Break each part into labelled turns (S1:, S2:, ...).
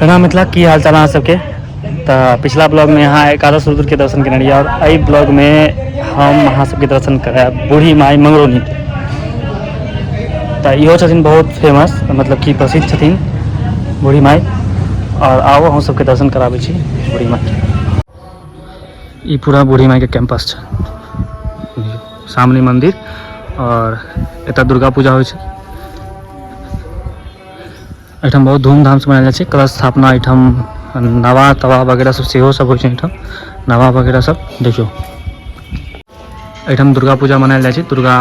S1: प्रणाम मिथिला, की हाल चाल अहाँ सबके। तऽ पिछला ब्लॉगमे अहाँ एकादश रुद्रके दर्शन केने रहियै आओर एहि ब्लॉगमे हम अहाँ सबके दर्शन करायब बूढ़ी माइ मंगरौनीके। तऽ इहो छथिन बहुत फेमस, मतलब कि प्रसिद्ध छथिन बूढ़ी माइ। आओर आउ अहूँ सबके दर्शन कराबै छी बूढ़ी माइके। ई पूरा बूढ़ी माइके कैंपस छै, सामने मंदिर आओर एतऽ दुर्गा पूजा होइ छै। एहिठाम बहुत धूमधामसँ मनायल जाइ छै कलश स्थापना। एहिठाम नवा तवा वगैरह सब सेहो सब होइ छै। एहिठाम नवा वगैरह सब देखियौ, एहिठाम दुर्गा पूजा मनायल जाइ छै दुर्गा।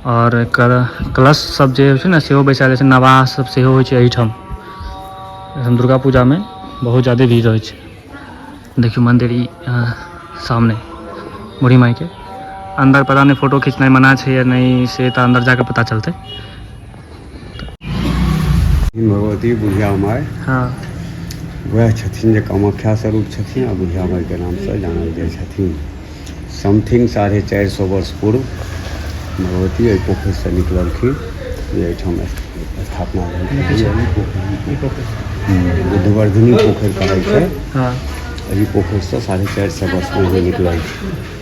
S1: आओर एकर कलश सब जे होइ छै ने सेहो बैसायल जाइ छै, नवाह सब सेहो होइ छै एहिठाम। एहिठाम दुर्गा पूजामे बहुत ज्यादे भीड़ रहै छै। देखियौ मन्दिर ई सामने बूढ़ी माइके। अंदर पता नहीं फोटो खींचनाइ मना छै या नहीं, से तऽ अंदर जाके पता चलतै।
S2: भगवती बुढ़िया माय वएह छथिन जे कामाख्या स्वरूप छथिन आ बुढ़िया मायके नामसँ जानल जाइ छथिन। समथिंग 450 वर्ष पूर्व भगवती एहि पोखरिसँ निकललखिन जे एहिठाम स्थापना भेल। बुद्धवर्धिनी पोखरि कहै छै। एहि पोखरिसँ 450 वर्ष पूर्व निकललखिन।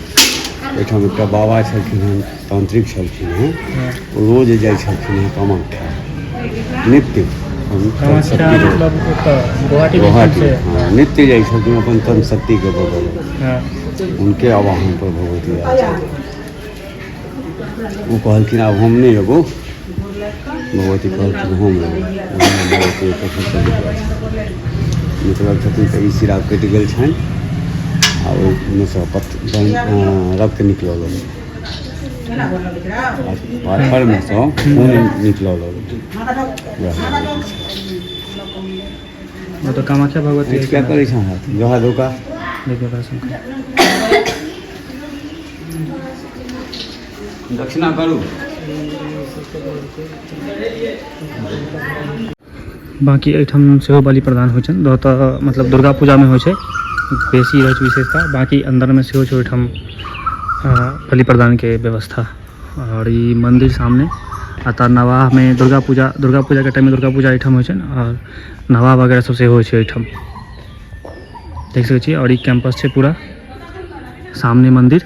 S2: एहिठाम एकटा बाबा छलखिन हँ, तांत्रिक छलखिन हँ, ओ रोज जाइ छलखिन हँ कामाख्या नित्य। गुवाहाटी हँ नित्य जाइ छलखिन अपन तन शक्तिके बदल। हुनके आवाहन पर भगवती आयल छथिन। ओ कहलखिन आब हम नहि एबो, भगवती कहलखिन हम एबो। भगवती पोखरिसँ निकलल छथिन तऽ ई सिरा कटि गेल छनि आ ओहिमेसँ रक्त निकलऽ लगलै, पाथरमे सँ खून निकलऽ लगलै।
S1: ओ तऽ कामाख्या भगवती
S2: क्या करै छह हाथ लोहा धोखा।
S1: देखियौ दर्शन
S2: दक्षिणा करू।
S1: बाँकी एहिठाम सेहो बलि प्रदान होइ छनि। ओतऽ मतलब दुर्गा पूजामे होइ छै बेसी रहै छै विशेषता। बाँकी अन्दरमे सेहो छै ओहिठाम बलि प्रदानके व्यवस्था। आओर ई मन्दिर सामने आ तऽ नवाहमे दुर्गा पूजा, दुर्गा पूजाके टाइममे दुर्गा पूजा एहिठाम होइ छनि आओर नवाह वगैरह सब सेहो होइ छै एहिठाम, देख सकै छी। आओर ई कैंपस छै पूरा, सामने मन्दिर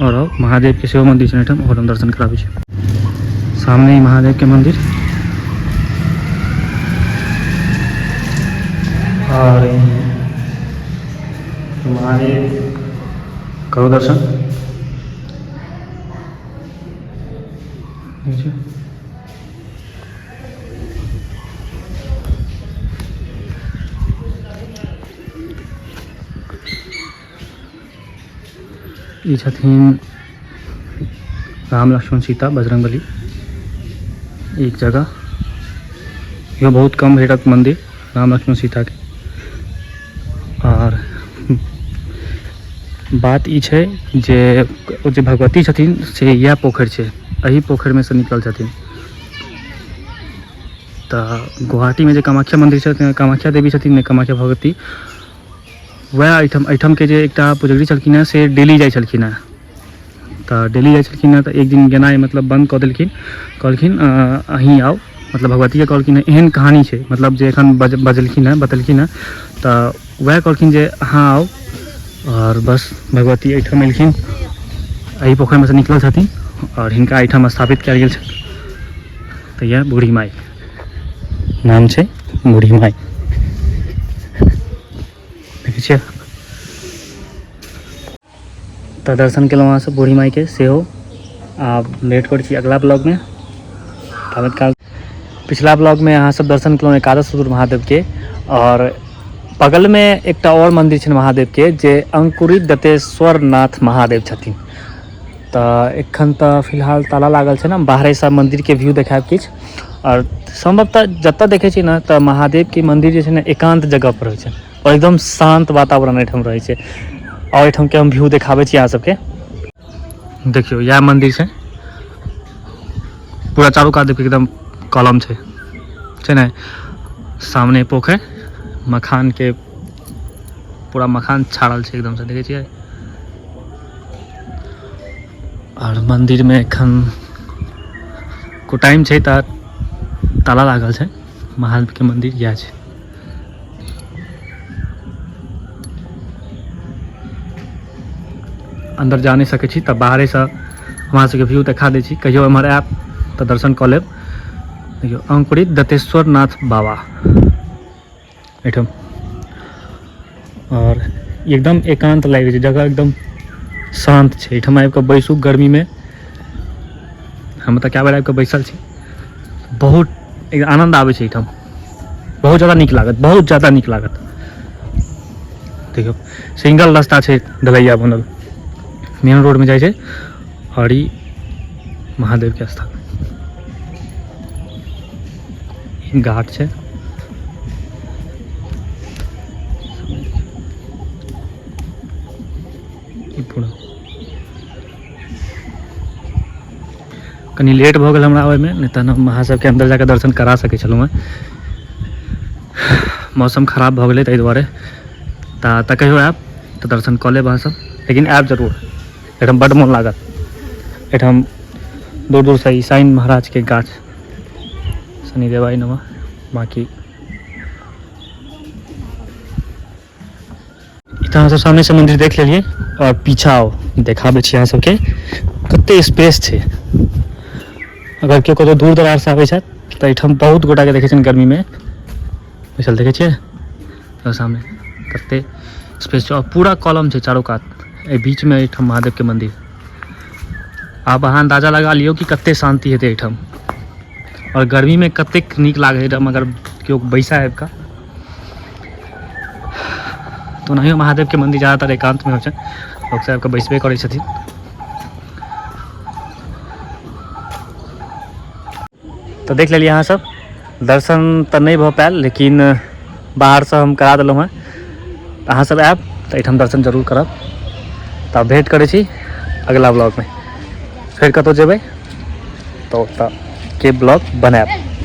S1: आओर महादेवके सेहो मन्दिर छै एहिठाम। आओर हम दर्शन कराबै छी। सामने ही महादेवके मन्दिर आओर महादेव करू दर्शन। ई छथिन राम लक्ष्मण सीता बजरंगबली। एक जगह इहो बहुत कम भेटत मंदिर राम लक्ष्मण सीता के। और बात ई छै जे ओ जे भगवती छथिन से इएह पोखरि छै, एही पोखरिमे से निकलल छथिन। तऽ गुवाहाटीमे जे कामाख्या मन्दिर छै, कामाख्या देवी छथिन ने, कामाख्या भगवती, वएह एहिठामके जे एकटा पुजगरी छलखिन हेँ से डेली जाइ छलखिन हेँ। तऽ डेली जाइ छलखिन हेँ तऽ एक दिन गेनाइ मतलब बन्द कऽ देलखिन, कहलखिन अहीँ आउ, मतलब भगवतीके कहलखिन हेँ। एहन कहानी छै मतलब जे एखन बजलखिन हेँ, बतेलखिन हेँ। तऽ वएह कहलखिन जे अहाँ आउ आओर बस भगवती एहिठाम एलखिन, एहि पोखरिमे सँ निकलल छथिन आओर हिनका एहिठाम स्थापित कयल गेल छनि। तऽ इएह बूढ़ी माइ नाम छै, बूढ़ी माइ देखै छियै। तऽ दर्शन केलहुँ अहाँ सब बूढ़ी माइके सेहो। आब भेट करै छी अगला ब्लॉगमे। ताबत काल पिछला ब्लॉगमे अहाँ सब दर्शन केलहुँ एकादश रुद्र महादेवके आओर बगलमे एकटा आओर मन्दिर छनि महादेवके जे अंकुरित दत्तेश्वर नाथ महादेव छथिन। तऽ एखन तऽ फिलहाल ताला लागल छै ने, बाहरेसँ मन्दिरके व्यू देखायब किछु। आओर सम्भवतः जतऽ देखै छी ने तऽ महादेवके मन्दिर जे छै ने एकान्त जगहपर होइ छै आओर एकदम शान्त वातावरण एहिठाम रहै छै। आओर एहिठामके हम व्यू देखाबै छी अहाँ सबके। देखियौ इएह मन्दिर छै, पूरा चारू कात देखियौ एकदम कलम छै, छै ने। सामने पोखरि, मखानके पूरा मखान छाड़ल छै एकदमसँ, देखै छियै। आओर मन्दिरमे एखन को टाइम छै तऽ ताला लागल छै। महादेवके मन्दिर इएह छै। अन्दर जा नहि सकै छी तऽ बाहरेसँ हमरा सबके व्यू देखा दै छी। कहियो एम्हर आयब तऽ दर्शन कऽ लेब। देखियौ अंकुरित दत्तेश्वर नाथ बाबा एहिठाम। आओर एकदम एकान्त लागि छै जगह, एकदम शान्त छै। एहिठाम आबि कऽ बैसू गर्मीमे, हम तऽ कए बेर आबि कऽ बैसल छी, बहुत आनन्द आबै छै एहिठाम, बहुत ज्यादा नीक लागत, बहुत ज्यादा नीक लागत। देखियौ सिंगल रास्ता छै, ढलैया बनल मेन रोडमे जाइ छै। आओर ई महादेवके स्थान घाट छै। ई पूरा कनि लेट भऽ गेल हमरा आबैमे, नहि तहन हम अहाँ सबके अन्दर जाकऽ दर्शन करा सकै छलहुँ हेँ। मौसम खराब भऽ गेलै ताहि दुआरे। तऽ कहियो आयब तऽ दर्शन कऽ लेब अहाँसब, लेकिन आयब जरूर, एहिठाम बड्ड मोन लागत। एहिठाम दूर दूरसँ ईसाई महाराजके गाछ, शनिदेवाय नमः। बाँकी ई तऽ अहाँसब सामनेसँ मन्दिर देख लेलियै। आओर पीछा आउ, देखाबै छी अहाँ सबके कते स्पेस छै। अगर केओ कतहु दूर दराजसँ आबै छथि तऽ एहिठाम बहुत गोटाके देखै छियनि गर्मीमे बैसल, देखै छियै तऽ सामने कते स्पेस छै। आओर पूरा कॉलम छै चारू कात, एहि बीचमे एहिठाम महादेवके मन्दिर। आब अहाँ अन्दाजा लगा लियौ कि कते शान्ति हेतै एहिठाम, आओर गर्मीमे कतेक नीक लागै एहिठाम अगर केओ बैसा आबि कऽ। तऽ ओनाहियो महादेवके मन्दिर ज्यादातर एकान्तमे होइ छै, लोक सब आबि कऽ बैसबे करै छथिन। तऽ देख लेलियै अहाँ सब, दर्शन तऽ नहि भऽ पायल, लेकिन बाहरसँ हम करा देलहुँ हेँ। अहाँ सब आयब तऽ एहिठाम दर्शन जरूर करब। तऽ भेँट करै छी अगिला ब्लॉगमे, फेर कतहु जेबै तऽ ओतऽ के ब्लॉग बनायब।